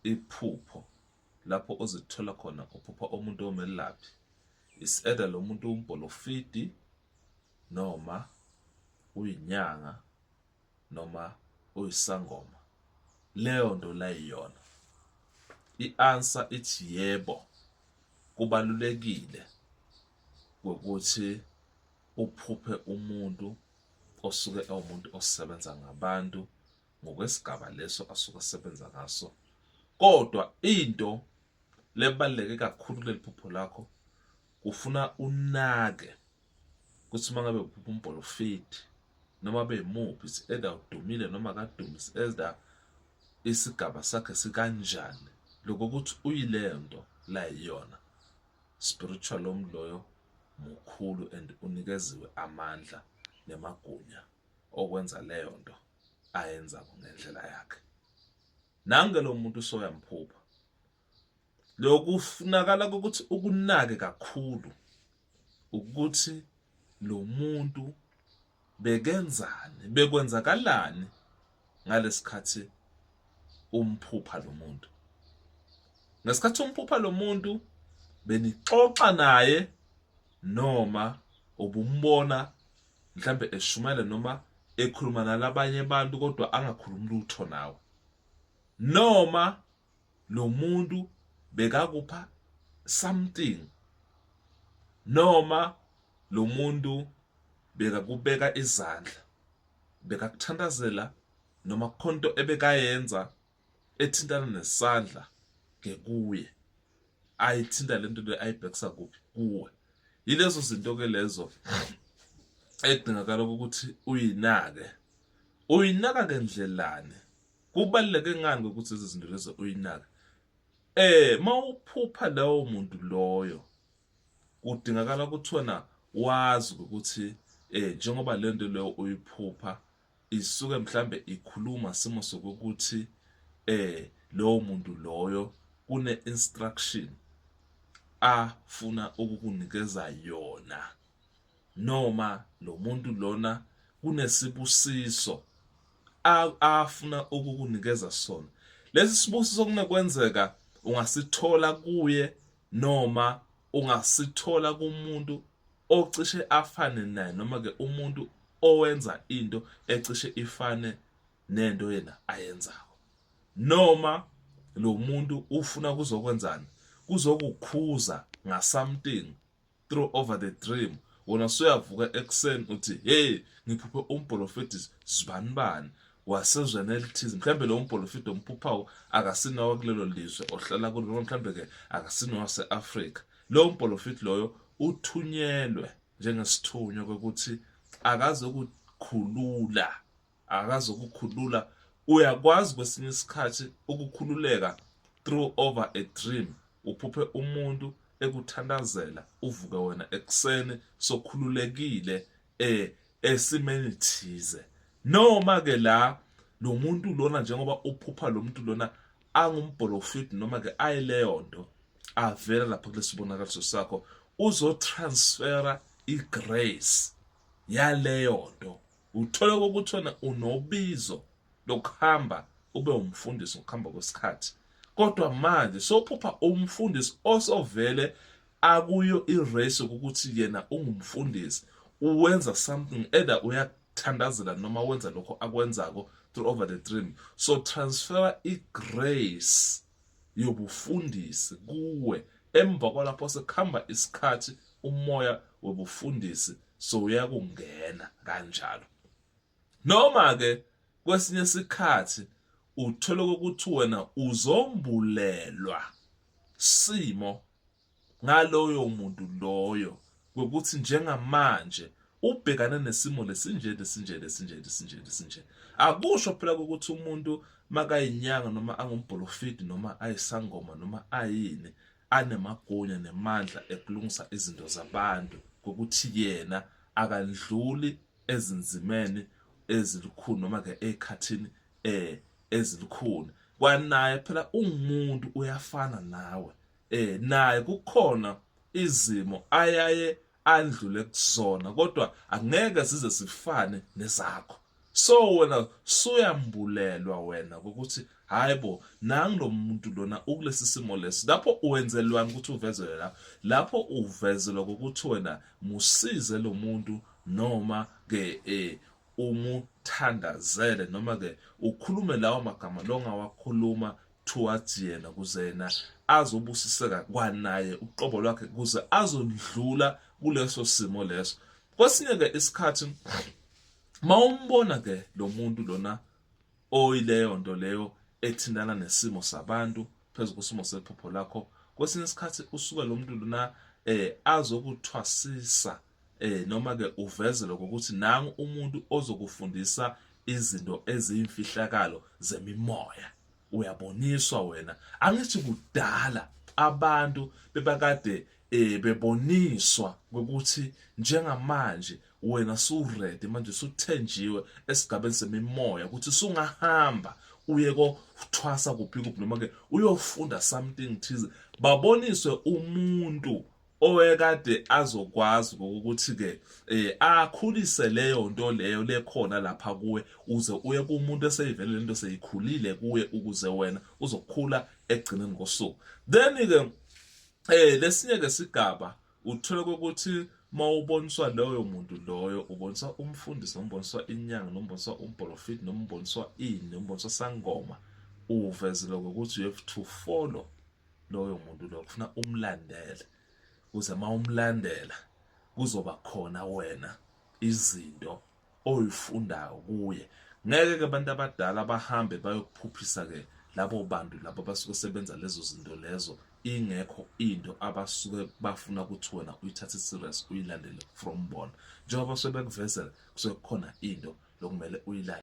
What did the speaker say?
iphupho lapho ozithola khona uphupha umuntu omelaphi, is either lo muntu umbholofidi noma uyinyanga noma uyisangoma, leyo nto layiyona. I-answer ithi yebo, kubalulekile ukuthi uphuphe umuntu osuke ewumuntu osebenza ngabantu ngokwesigaba leso asuke esebenza ngaso. Kodwa into lebaluleke kakhulu kuleli phupho lakho, kufuna unake ukuthi uma ngabe uphupha umbholofidi noma beyimuphi, it's either udumile noma akadumi, it's either isigaba sakhe sikanjani, lokho ukuthi uyileyo nto la yiyona spiritual lo muntu loyo mukhulu and unikeziwe amandla nemagunya okwenza leyo nto ayenzako ngendlela yakhe. Nange lo muntu usoyamphupha, lokufunakala ukuthi ukunake kakhulu ukuthi lo muntu bekenzani, bekwenzakalani ngalesikhathi umphupha lo muntu. Ngesikhathi umphupha lo muntu benixoxa naye noma ubumbona mhlambe eshumayela noma ekhuluma nalabanye abantu kodwa angakhulumi lutho nawe, noma lo muntu bekakupha something, noma lo muntu bekakubeka izandla, bekakuthandazela, noma kukhona into ebekayenza ethintana nesandla ngekuye, ayithinta lento le ayibhekisa kuphi kuwe. Yilezo zinto ke lezo edingakala ukuthi uyinake. Uyinaka ngendlelani? Kubaluleke ngani ukuthi lezi zinto lezo uyinake? Mawuphupha lowo muntu loyo, kudingakala ukuthi wena wazi ukuthi njengoba lento leyo uyiphupha isuke mhlambe ikhuluma simo sokuthi lowo muntu loyo kune instruction afuna ukukunikeza yona, noma lo muntu lona kunesibusiso afuna ukukunikeza sona. Lesi sibusiso kunokwenzeka ungasithola kuye noma ungasithola kumuntu ocishe afane naye, noma ke umuntu owenza into ecishe ifane nento yena ayenzako, noma lo muntu ufuna kuzokwenzani, kuzokukhuza nga something through over the dream. Wena usuyavuka ekuseni uthi hey, ngiphuphe umprofeti zibanibani wasezweni elithize. Mhlawumbe lo mprofeti omphuphawo akasinawo kulelo lizwe ohlala kulo, noma mhlawumbe ke akasinawo wase-Afrika. Lowo mprofeti loyo uthunyelwe njengesithunywa kokuthi akazokukhulula, akazokukhulula. Uyakwazi kwesinye isikhathi ukukhululeka through over a dream, uphuphe umuntu ekuthandazela, uvuke wena ekuseni sokhululekile esimeni thize. Noma ke la lo muntu lona, njengoba uphupha lo muntu lona angumbholofidi noma ke ayileyo nto avela lapha kulesibonakaliso sakho, uzotransfera igrace yaleyo nto. Uthole ukuthi wena unobizo lokuhamba ube umfundisi ngokuhamba kwesikhathi, kodwa manje sophupha umfundisi osovele akuyo irace ukuthi yena ungumfundisi, uwenza something, either uyakuthandazela noma wenza lokho akwenzako through over the dream. So transfer igrace yobufundisi kuwe. Emva kwalapho sekuhamba isikhathi, umoya wobufundisi so uyakungena kanjalo. Noma ke kwesinye isikhathi uthole ukuthi wena uzombulelwa simo ngaloyo muntu loyo, ukuthi njengamanje ubhekane nesimo lesinje lesinje lesinje lesinje lesinje. Akusho phela ukuthi umuntu makayinyanga noma angumbholofidi noma ayisangoma noma ayini anemagunya nemandla ekulungisa izinto zabantu, ngokuthi yena akandluli ezinzimeni ezilukhuni noma ke ekhathini ezilukhuni. Kwanaye phela ungumuntu, uyafana nawe, naye kukhona izimo ayaye andlule kuzona, kodwa angeke size sifane nezakho. So wena suyambulelwa wena ukuthi Hayi bo, nangu lo muntu lona ukulesi simo lesi. Lapho uwenzelwani ukuthi uvezelwe lapho? Lapho uvezelwa ukuthi wena musize lo muntu, noma ke umuthandazele, noma ke ukhulume lawo magama longawakhuluma towards yena, kuze yena azobusiseka kwanaye uqobo lwakhe, kuze azondlula kuleso simo leso. Kwesinye ke isikhathi mawumbona ke lo muntu lona oyileyo nto leyo ethintana nesimo sabantu phezu kwesimo sephupho lakho, kwesinye isikhathi usuke lo muntu lona azokuthwasisa, noma ke uveze lokho ukuthi nangu umuntu ozokufundisa izinto eziyimfihlakalo zemimoya. Uyaboniswa wena. Angithi kudala abantu bebakade beboniswa ukuthi njengamanje wena su-ready manje, suthenjiwe esigabeni semimoya ukuthi sungahamba uye kothwasa kuphi kuphi, noma ke uyofunda something thize. Baboniswe umuntu owekade azokwazi ukuthi ke akhulise leyo nto leyo lekhona lapha kuwe, uze uye kumuntu eseyivele lento seyikhulile kuye, ukuze wena uzokhula ekugcineni kosuku. Then ke lesinye ke sigaba uthola ukuthi mawuboniswa loyo muntu loyo, uboniswa umfundisi, noma uboniswa inyanga, noma uboniswa umprofeti, noma uboniswa ini, noma uboniswa sangoma, uvezele ukuthi you have to follow loyo muntu loyo, kufuna umlandele, ukuze mawumlandela kuzoba khona wena izinto oyifundayo kuye. Ngeke ke abantu abadala bahambe bayokuphuphisa ke labo bantu labo basuke sebenza lezo zinto lezo, ingekho into abasuke bafuna ukuthi wena uyithathe serious, uyilandele from bona. Njengoba sebekuvezela, kusuke kukhona into lokumele uyilandele.